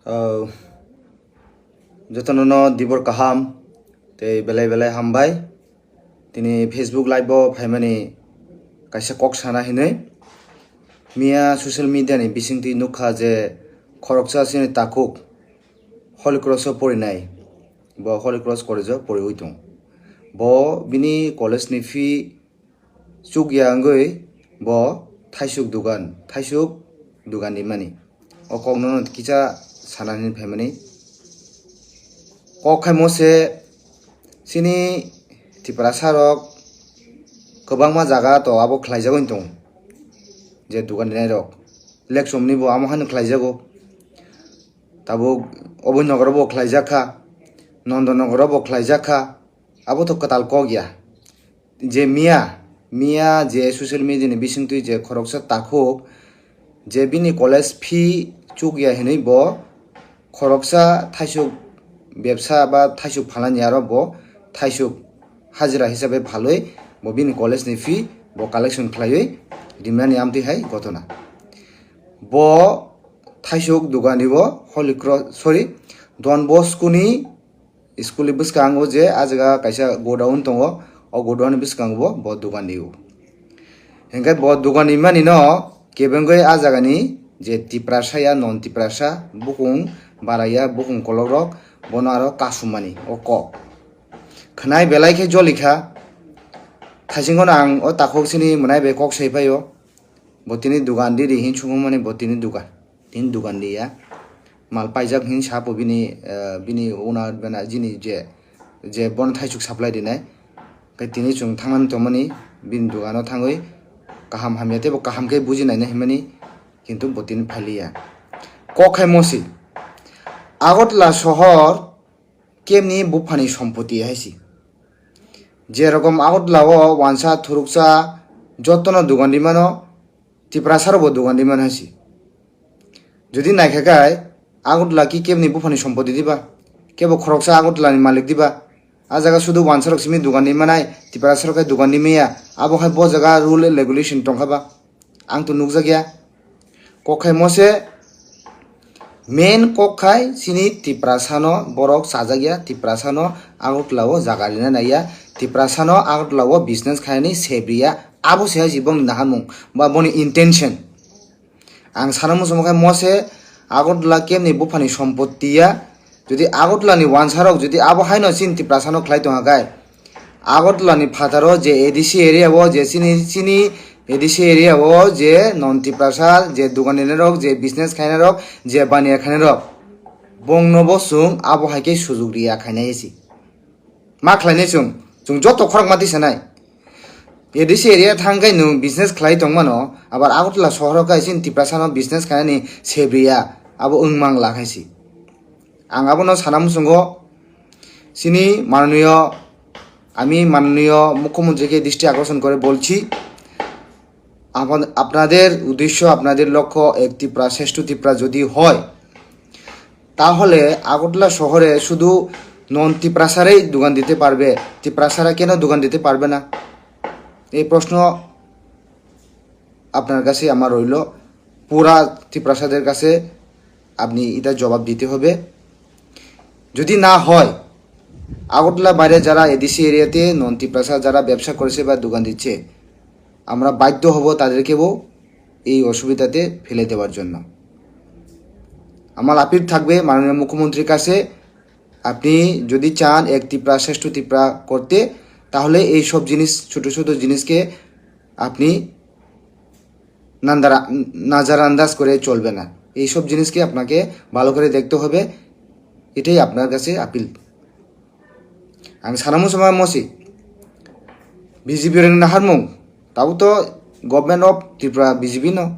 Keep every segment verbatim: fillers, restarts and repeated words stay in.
Oh, jotono no dibor kaham tei belai belai hambai. Tini Facebook live o phaimani kaisa kok sana hinwi. Miya social media ni bisingtwi nukha je khoroksa chini takhuk Holy Cross o porinai, bo Holy Cross college o poriwi tong. Bo bini college ni fee chukya wngwi bo thaisuk dugan, thaisuk dugan rimani. O kokno kisa sanani phaimani. Kok khaimo se chini Tiprasa rok kwbangma jaga to abo khlaijagwi tong. Je dugan rinai rok Lekchomni bo amo haino khlaijago. Tabuk Oboi Nogoro bo khlaijak kha, Nondo Nogoro bo khlaijak kha. Abo to kwtal kok ya. Je miya, miya je social media ni bisingtwi je khoroksa takhuk, je bini college fee chukya hinwi bo khoroksa thaisuk bebsa ba thaisuk phalani aro bo thaisuk hajira hisabe phalwi bo bini college ni fee bo collection khlaiwi rimani amtwi hai gotona. Bo thaisuk dugani bo Holy Cross, sorry, Don Bosco ni school ni bwskango je ah jaga kaisa godown tongo, o godown ni bwskango bo, bo dugan rio. Hinkhe bo dugan rimani no kebengwi ah jagani je Tiprasa ya non Tiprasa bukung bara ya bukung kolok rok bono aro kasumani o kok. Khwnai belai khe jolikha. Thaisingono ang o takhuk sini mwnai bai kok sai phaio. Bo tini dugan di di hin sumung mani bo tini dugan. Tini dugan di ya. Mal paijak hin sapo bini, eh, bini owner bana jini je, je bon thaisuk supply dinai. Khe tini chwng thangmani tongmani bini dugano thangwi kaham hamya tei bo kaham khe buji naina himani kintu bo tini phailiya. Kok khai mosi. Agartala sohor kemni buphani sompoti hai si. Je rokom Agartala o wansa thuruksa jotono dugan rimano, Tiprasa rokbo dugan rimano hai si. Jodi naikha khai Agartala ki kemni buphani sompoti diba, kebo khoroksa Agartala ni malik diba, a jaga sudu wansa rok simi dugan rimanai, Tiprasa rok khai dugan rimaya, abo khai bo jaga rule and regulation tongkha ba? Ang to nukjakya. Kok khai mose main kok khai chini Tiprasano borok chajakya, Tiprasano Agartala o jaga rina naiya, Tiprasano Agartala o business khainani sebriya, abo se hai si bongni naharmung ba boni intention. Ang sana muchungo khai mose Agartala kemni buphani sompoti ya, jodi Agartala ni wansa rok jodi abo haino chini Tiprasano khlai tongha khai, Agartala ni phataro je A D C area o je chini, chini A D C area o je non Tiprasa je dugan rinai rok, je business khainai rok, je baniya khainai rok, bongno bo chwng abo hai khe sujuk riya khainai si. Ma khlainai chwng, chwng joto khorok ma tisanai. A D C area thang khai nwng business khlai tongmano, abar Agartala sohoro khai chini Tiprasano business khainani sebriya, abo wng mang la khai si. Ang abono sana muchungo, chini manoniyo, ami manoniyo mukhyamantri ke dristi akroshon kore bolchi, apna-, apnader uddeshyo, apnader lokho ek Tripura, shreshtho Tripura jodi hoy, tahole Agartala sohore shudu non Tiprasarei dogan dite parbe, Tiprasara keno dogan dite parbe na? Ei proshno আপনার কাছে আমার রইল, পুরা ত্রিপ্রাসাদের কাছে আপনি এটা জবাব দিতে হবে। যদি না হয়, আগরতলা বাইরে যারা এডিসি এরিয়াতে নন ত্রিপ্রাসা যারা ব্যবসা করেছে বা দোকান দিচ্ছে, আমরা বাধ্য হব তাদেরকেও এই অসুবিধাতে ফেলে দেওয়ার জন্য। আমার আপিল থাকবে মাননীয় মুখ্যমন্ত্রীর কাছে, আপনি যদি চান এক ত্রিপুরা শ্রেষ্ঠ ত্রিপুরা করতে, তাহলে এই সব জিনিস, ছোট ছোট জিনিসকে আপনি নান্দারা-, নাজারান্দাজ করে চলবে না। এই সব জিনিসকে আপনাকে ভালো করে দেখতে হবে, এটাই আপনার কাছে appeal. Ang sana muchungo mosi, B J P rwng naharmung, tabuk to Government of Tripura B J P no.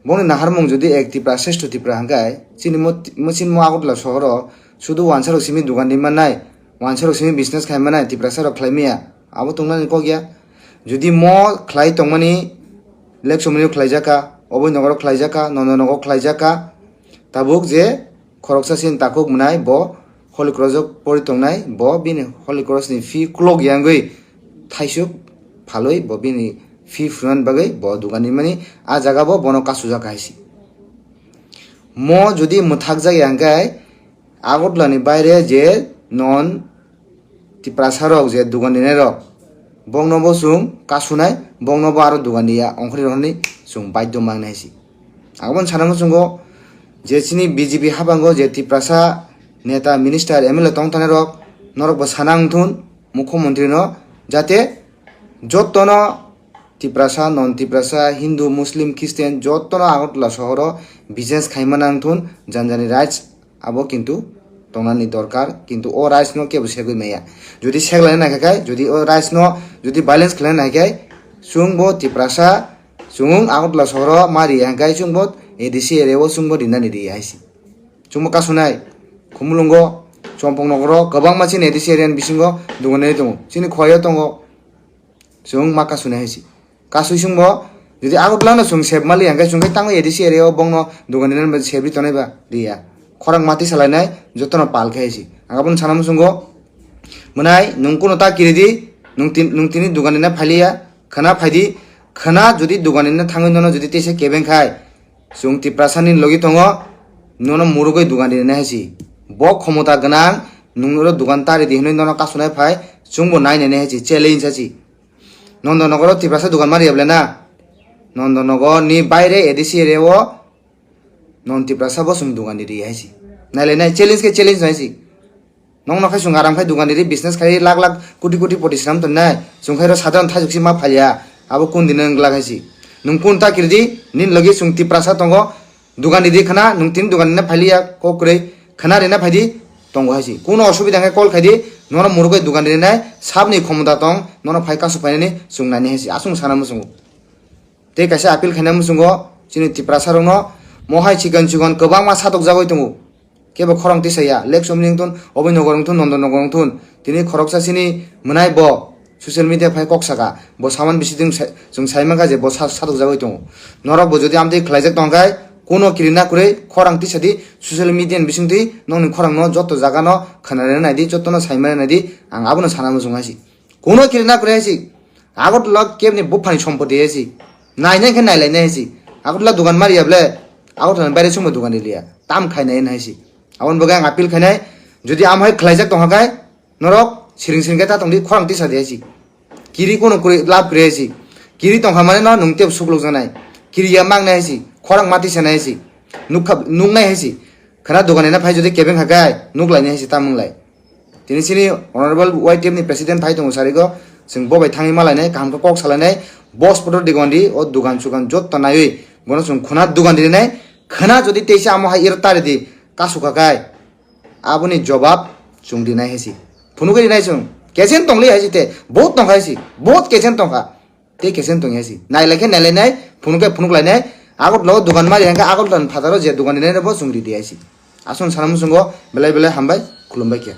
Bongni naharmung jodi ek Tripura, shreshtho Tripura hwnkhe, chini mo, mo, chini mo Agartala sohoro, sudu wansarok simi dogan rimannai, wansarok simi business khaimanai, Tiprasarok khlaimaya, abo tongnani kok ya. Jodi mo khlai tongmani, Lekchomni khlaijak kha, Oboi Nogoro khlaijak kha, Nondo Nogo khlaijak kha, tabuk je khoroksa sin takhuk mwnai bo Holy Cross o pori tongnai, bo bini Holy Cross ni fee kulok yangwi thaisuk phalwi bo bini fee phunani bagwi bo dogan rimani, a jaga bo bono kasujak hai si. Mo jodi mwthakjak ya hwnkhe Agartala ni baire je non Tiprasa rok je dugan dinai rok, bongno bo chwng kasunai, bongno bo aro dugan diya ongkhorwi rokni chwng baidhyo mangnai si. Aboni sana muchungo je chini B J P habango je Tiprasa neta, minister, M L A tong tanai rok, norok bo sana wngthun mukhyamantri no, jate jottono Tiprasa, non Tiprasa, Hindu, Muslim, Christian jottono Agartala sohoro business khaima nangthun, janjani rights abo kintu tongnani dorkar, kintu o rights no kebo segwi maya. Jodi seglaina naikha khai, jodi o rights no jodi balance khlaina naikhai, chwngbo Tiprasa, chwng Agartala sohoro ma riya hwnkhe chwngbo A D C area o chwngbo rinani riya haisi. Chwngbo kasunai, Khumulwngo, Chompong nogoro kwbangma chini A D C area ni bisingo dugan nai tongo, chini Khowai o tongo. Chwng ma kasuni hai si. Kasui chwngbo, jodi Agartala no chwng sep mali hwnkhe chwng khe tangwi A D C area o bongno dugan dinani sep ri tonai ba riya. Khorang mati salainai jotono pal khe hai si. Ang abono sana muchungo. Mwnai nwng kuno ta kiri di, nwng tin-, nwng tini dugan dina phailiya, khana phaidi, khana jodi dugan dina thangwi nono jodi teisa kebeng khai, chwng Tiprasa ni logi tongo, nono murugwi dugan rinai hai si. Bo khomota gwnang, nwng oro dugan ta ridi hinwi nono kasunai phai, chwngbo nai nainai hai si, challenge hai si. Nondonogoro Tiprasa dugan ma riya ble na? Nondonogor ni baire A D C area o non Tiprasa bo chwng dugan ridi hai si. Nailai nai, challenge khe challenge nai si. Nongno khai chwng aram khai dugan ridi, business khai lakh lakh koti koti poti swnam tongnai. Chwng khai ro sadharon thaijuk si ma phalya. Abo kun din wng glak hai si. Nwng kun ta kiridi, nini logi chwng Tiprasa tongo. Dugan ridi khana, nwng tini dugan rina phailiya, kok kwrwi khana rina phaidi, tongo hai si. Kuno osubida hwnkhe call khaidi, nono murugwi dugan rinai, sabni khomota tong, nono phai kasu phainani chwng naini hai si. Aswng sana muchungo. Tei kaisa appeal khaina muchungo, chini Tiprasa rokno, mo hai chikon chikon kwbangma satokjagwi tongo. Kebo khorang tisaya, Lake Somni wngthun, Oboi Nogor wngthun, Nondon Nogor wngthun. Tini khoroksa chini mwnai bo social media phai kok saka, bo saman bisi chwng sai mankha je bo sa-, satokjagwi tongo. Norok bo jodi amtwi khlaijak tongkhai, kuno kirina kwrwi khorang tisadi social media ni bisingtwi nokni khorangno joto jagano khwnarina naidi, jotono saimana naidi, ang abono sana muchung hai si. Kuno kirina kwrwi hai si. Agartala kebni buphani sompoti hai si. Nainai khe nailainai hai si. Agartala dugan ma riya ble. Agartala ni baire chwngbo dugan riliya. Tam khainai hai si. Aboni bagwi ang appeal khainai. Jodi amo hai khlaijak tongkha khai, norok siring siring khe ta tongdi, khorang tisadi hai si. Kiri kuno kwrwi lab kwrwi hai si. Kiri tongkha mane no nwng tebo suklukjaknai. Kiriya mangnai hai si. Khorang ma tisanai hai si. Nukha, nuknai hai si. Khana dugan rina phai jodi kebeng kha khai, nuklainai hai si, tam wnglai. Tini chini Honorable Y T F ni President phai tongo sarigo, chwng bo bai thangwi malainai, kaham khe kok salainai, boss photo digon di, o dugan sugan jotto naiwi, bono chwng khuna dugan rinai, khana jodi teisa amo hai iro tari di, kasu kha khai, aboni jobab chwng rinai hai si. Phunugwi rinai chwng, kechen tongli hai si te, vote tongkha hai si, vote kechen tongkha. Tei kechen tong hai si. Nailai khe nailai nai, phunuk khe phunuk lai nai. Agartala o dugan mari hwnkhe Agartala ni phataro je dugan rinai rokbo chwng ridi hai si. Aswk sana muchungo belai belai hambai, khulumbai khe.